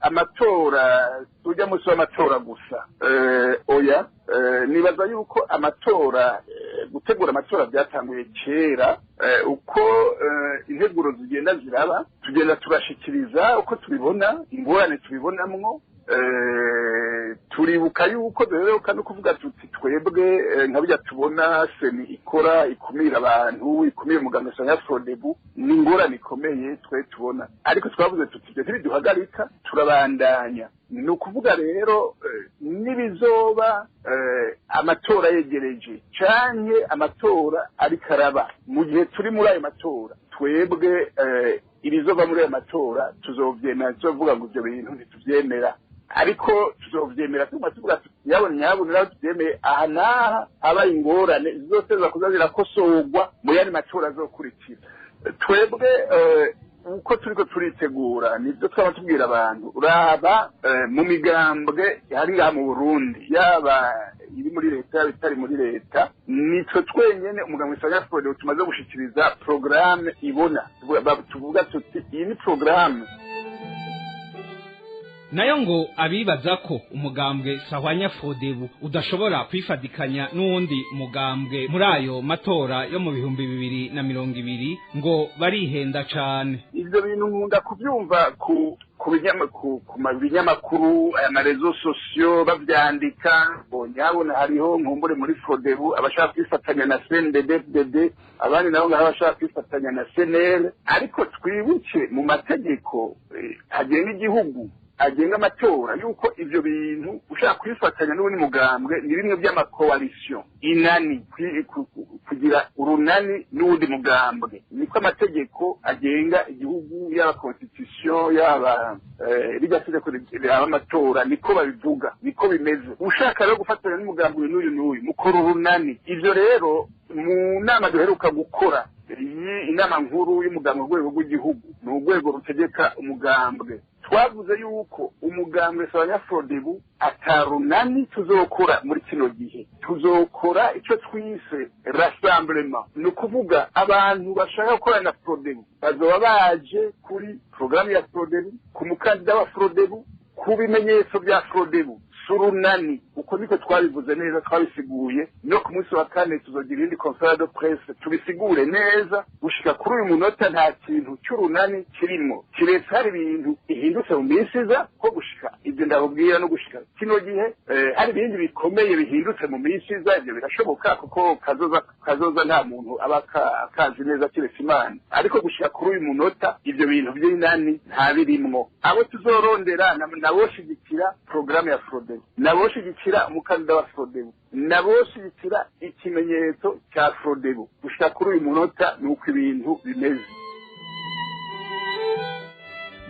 amatora tujya munsi w'amatora gusa, oya, nibaza yuko amatora, gutegura amatora byatanguye kera. Uko integuro zigenda ziraba, tugenda turashikiriza uko tubibona, ingorane tubibonamwo. Turibuka yuko duheruka no kuvuga tuti twebwe nka bijya tubona CENI ikora, ikumira abantu, ikumira umugambwe Sanyafrodebu, ni ingorane ikomeye twe tubona, ariko twavuze tuti ibyo ntibiduhagarika, turabandanya. Ni ukuvuga rero n'ibizoba amatora yegereje canke amatora ariko araba, mu gihe turi muri ayo matora, twebwe ibizova muri ayo matora tuzovyemera. Tuzovuga ngo ivyo bintu ntituvyemera, ariko tuzovyemera tuguma tuvuga tuti nyabona nyabona rero tuvyemeye aha n'aha habaye ingorane zizoteza kuza zirakosorwa mu yandi matora azokurikira. Twebwe uko turiko turitegura, nivyo twaba tubwira abantu. Uraba mu migambwe hari ngaha mu Burundi, yaba iri muri leta, yaba itari muri leta, nitwe twenyene umugambwe Sanyafrode tumaze gushikiriza programme ibona, tuvuga tuti iyi ni programme. Nayo ngo abibaza ko umugambwe Sahwanya Frodebu udashobora kwifadikanya n'uwundi mugambwe muri ayo matora yo mu 2020 ngo barihenda cane. Ivyo bintu nkunda kuvyumva ku Ku binyamakuru, aya ma réseaux sociaux bavyandika, nyabona hariho nkumbure muri Frodebu abashaka kwifatanya na CNDD-FDD, abandi nabo ngaho abashaka kwifatanya na CNL. Ariko twibuke mu mategeko agenga igihugu, agenga amatora, yuko ivyo bintu ushaka kwifatanya n'ubundi mugambwe ni bimwe by'ama coalition, inani, kugira urunani n'uwundi mugambwe. Niko amategeko agenga igihugu, yaba constitution, yaba rirya tegeko riraba amatora, niko babivuga, niko bimeze. Ushaka rero gufatanya n'umugambwe uyu n'uyu n'uyu, mukora urunani. Ivyo rero mu nama duheruka gukora, iyi inama nkuru y'umugambwe rwego rw'igihugu, ni urwego rutegeka umugambwe, twavuze yuko umugambwe Sawanya Frodebu atarunani tuzokora muri kino gihe. Tuzokora icyo twise rassemblement, ni ukuvuga abantu bashaka gukorana na Frodebu bazoba baje kuri porogaramu ya Frodebu, ku mukandida wa Frodebu, ku bimenyetso bya Frodebu, surunani. Uko niko twabivuze neza, twabisiguye. No ku munsi wa kane tuzogira iyindi conférence de presse tubisigure neza. Gushika kuri uyu munota nta kintu cy'urunani kirimo, kiretse hari ibintu bihindutse mu minsi iza. Ko gushika ibyo ndababwira no gushika kino gihe, hari ibindi bikomeye bihindutse mu minsi iza, ibyo birashoboka, kuko kazoza nta muntu aba akazi neza kiretse Imana. Ariko gushika kuri uyu munota ibyo bintu by'inani nta birimwo. Abo tuzorondera naboshigikira porogaramu ya Frodebu, naboshigikira umukandida wa Frodebu, naboshigikira ikimenyetso cya Frodebu. Gushika kuri uyu munota ni uko ibintu bimeze.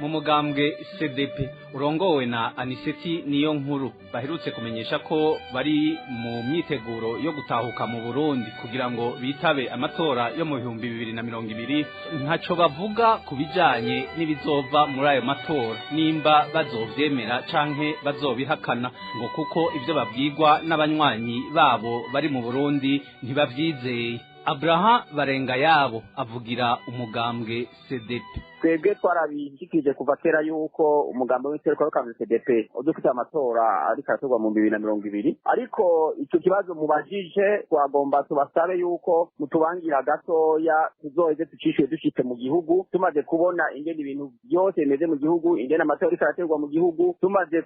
Mu mugambwe CDP urongowe na Aniseti niyo nkuru baherutse kumenyesha ko bari mu myiteguro yo gutahuka mu Burundi kugira ngo bitabe amatora yo mu 2020, ntaco bavuga ku bijanye n'ibizova muri ayo matora, nimba bazovyemera canke bazobihakana, ngo kuko ivyo babwirwa n'abanywanyi babo bari mu Burundi ntibavyizeye. Abraham Barenga yabo avugira umugambwe CDP. Twebwe twarabishikije kuva kera yuko umugambi w'iterwa w'akambi CDP udufite amatora ariko aratorwa mu 2020. Ariko ico kibazo mubajije, twagomba tubasabe yuko mutubangira gatoya, tuzoheze tucishuye dushitse mu gihugu, tumaze kubona ingene ibintu byose bimeze mu gihugu, ingene amatora ariko araterwa mu gihugu, tumaze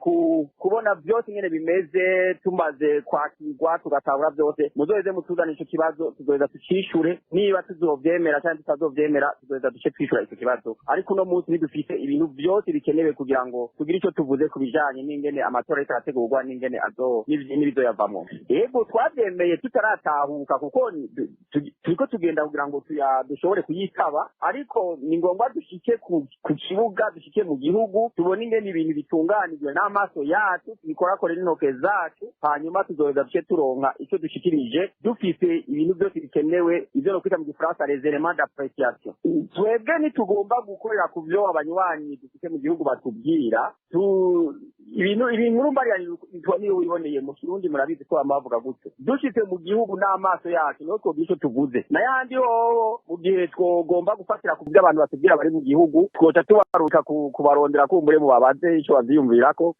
kubona byose ingene bimeze, tumaze kwakirwa tugatahura byose. Muzoheze mutuzane ico kibazo, tuzoheza tucishure niba tuzovyemera canke tutazovyemera. Tuzoheza duce twishura ico kibazo, ariko uno munsi ntidufite ibintu byose bikenewe kugira ngo tugire icyo tuvuze ku bijanye n'ingene amatora ariko arategurwa, n'ingene azo n'ibizoyavamwo. Yego, twavyemeye tutaratahuka, kuko turiko tugenda kugira ngo dushobore kuyitaba, ariko ni ngombwa dushike ku kibuga, dushike mu gihugu, tubone ingene ibintu bitunganijwe n'amaso yacu, tubikorakore n'intoke zacu. Hanyuma tuzoheza duce turonka icyo dushikirije dufise ibintu byose bikenewe, ivyo no kwita mu gifaransa les éléments d'appréciation. Twebwe ntitugomba gukorera ku byo abanywanyi dufite mu gihugu batubwira. Ibintu inkuru mbarira niyo wiboneye mu Kirundi, murabizi ko bama bavuga gutyo. Dushitse mu gihugu n'amaso yacu niho twogira ico tuvuze. N'ayandi hoho, mu gihe twogomba gufatira ku byo abantu batubwira bari mu gihugu, twoca tubaruka kubarondera kumbure mu babaze ico bavyiyumvirako.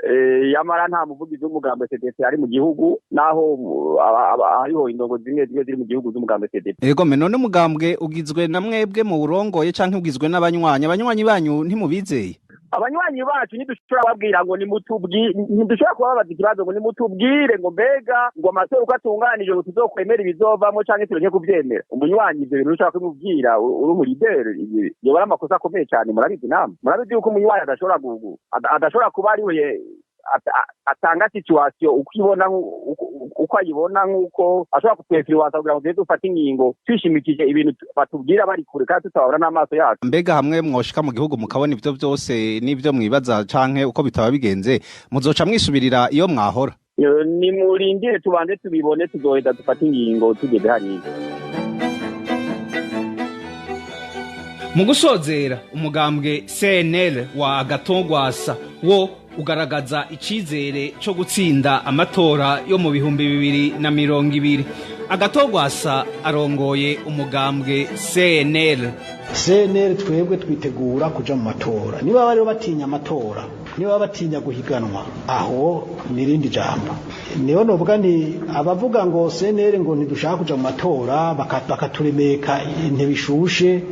Yamara nta muvugizi w'umugambi CDP ari mu gihugu, naho hariho indongo zimwe zimwe ziri mu gihugu z'umugambi CDP. Ego me, none umugambwe ugizwe na mwebwe mu burongoye canke ugizwe n'abanywanyi? Abanywanyi banyu ntimubizeye? Abanywanyi bacu ntidushobora kubabwira ngo nimutubwire, ntidushobora kubabaza ikibazo ngo nimutubwire ngo mbega ngo amatora uko atunganije ngo tuzokwemera ibizovamo canke tureke kuvyemera. Umunywanyi ivyo bintu ushobora kubimubwira uri umu leader, yoba ari amakosa akomeye cane. Murabizi namwe, murabizi yuko umunywanyi adashobora kuba ari we atanga situation uko ibona, uko ayibona, nk'uko ashobora kutwefiriwansa kugira ngo tuze dufate ingingo twishimikije ibintu batubwira bari kure kandi tutababona n'amaso yacu. Mbega hamwe mwoshika mu gihugu mukabona ivyo vyose n'ivyo mwibaza canke uko bitaba bigenze, muzoca mwisubirira iyo mwahora? Nimurindire tubanze tubibone, tuzoheza dufate ingingo tugeze hariya. Mu gusozera, umugambwe CNL wa Agathon Rwasa wo ugaragaza icizere cyo gutsinda amatora yo mu 2020. Agathon Rwasa arongoye umugambwe CNL. CNL twebwe twitegura kuja mu matora. Niba bari batinya amatora, niba batinya guhiganwa, aho nirindi jambo. Niho novuga nti abavuga ngo CNL ngo ntidushaka kuja mu matora, bakaturemeka intebe ishushe.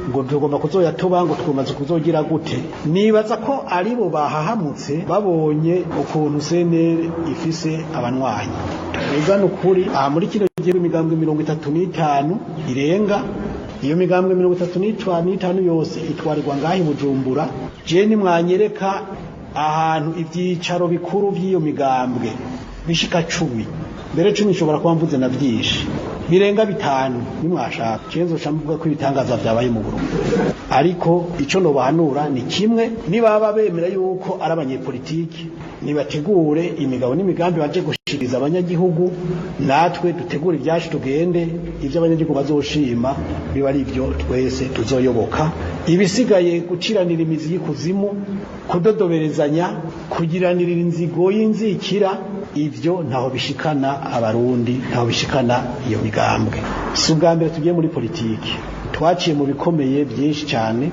Ngo tugomba kuzoyatoba, ngo twumaze kuzogira gute? Nibaza ko aribo bahahamutse babonye ukuntu CNL ifise abanywanyi. Tuvugane ukuri, aha muri kino gihugu imigambwe 35 irenga, iyo migambwe 35 yose itwarirwa ngaho i Bujumbura. Je nimwanyereka ahantu ivyicaro bikuru vy'iyo migambwe bishika 10, mbere 10 nshobora kuba mvuze na vyinshi birenga 5, nimwashaka je nzoca mvuga ko ibitangaza vyabaye mu Burundi. Ariko ico nobahanura ni kimwe: nibaba bemera yuko ari abanyepolitiki, nibategure imigabo n'imigambi baje gushikiriza abanyagihugu, natwe dutegure ibyacu tugende, ibyo abanyagihugu bazoshima biba ari ibyo twese tuzoyoboka. Ibisigaye guciranira imizi y'ikuzimu, kudodoberezanya, kugiranira inzigo y'inzikira, ivyo ntaho bishikana Abarundi, ntaho bishikana iyo migambwe. Si ubwa mbere tugiye muri politiki, twaciye mu bikomeye byinshi cyane.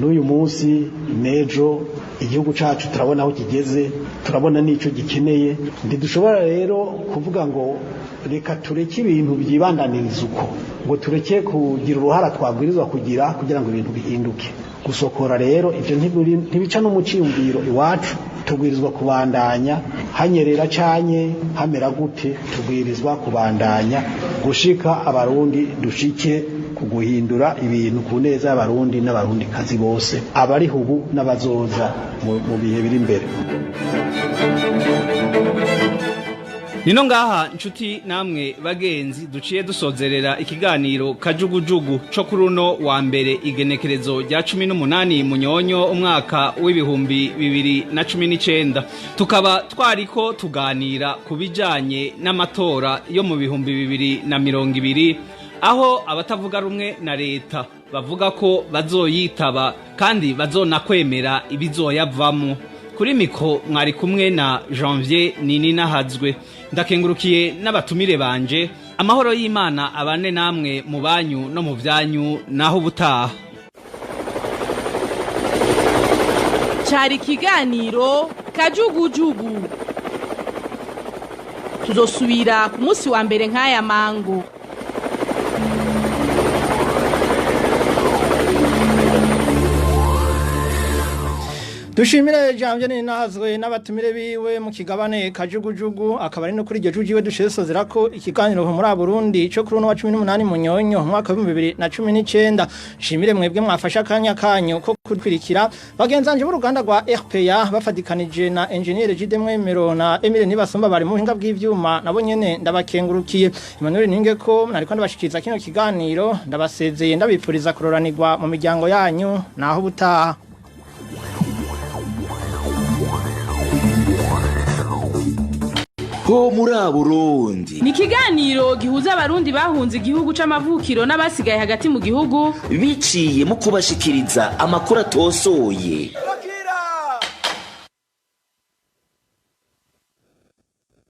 N'uyu munsi n'ejo igihugu cacu turabona aho kigeze, turabona n'ico gikeneye. Ntidushobora rero kuvuga ngo reka tureke ibintu byibandaniriza uko, ngo tureke kugira uruhara twabwirizwa kugira kugira ngo ibintu bihinduke. Gusokora rero ivyo ntibica no mu ciyumviro iwacu. Tubwirizwa kubandanya, hanyerera canye hamera gute, tubwirizwa kubandanya gushika Abarundi dushike ku guhindura ibintu ku neza y'Abarundi n'Abarundi kazi bose, abariho ubu n'abazoza mu bihe biri imbere. Nino ngaha nshuti namwe bagenzi duciye dusozerera ikiganiro Kajugujugu co kuri uno wa mbere, igenekerezo rya 18 Munyonyo umwaka w'2019. Tukaba twariko tuganira ku bijanye n'amatora yo mu 2020, aho abatavuga rumwe na leta bavuga ko bazoyitaba kandi bazonakwemera ibizoyavamo. Kuri micro mwari kumwe na Janvier Nini Nahazwe. Ndakengurukiye n'abatumire banje. Amahoro y'Imana abane namwe mu banyu no mu vyanyu, naho ubutaha. Cari ikiganiro Kajugujugu. Tuzosubira ku munsi wa mbere nk'aya mango. Dushimire Janvier Nini Nahazwe n'abatumire biwe mu kigabane Kajugujugu. Akaba ari no kuri iryo juji we dushesozera ko ikiganiro muri Burundi cyo kuri uno wa 18 Munyonyo umwaka wa 2019. Shimire mwebwe mwafasha akanya kanyu ko kudukurikira. Bagenzanje b'uruganda rwa RPA bafadikanije na engineer Jide Mwemero na Emile Nibasomba bari mu buhinga bw'ivyuma, nabo nyene ndabakengurukiye. Emmanuel Ninge ko nariko ndabashikiriza kino kiganiro, ndabasezeye ndabipfuriza kuroranirwa mu miryango yanyu, naho ubutaha. Ho muri Burundi ni ikiganiro gihuza Abarundi bahunze igihugu c'amavukiro n'abasigaye hagati mu gihugu, biciye mu kubashikiriza amakuru atosoye.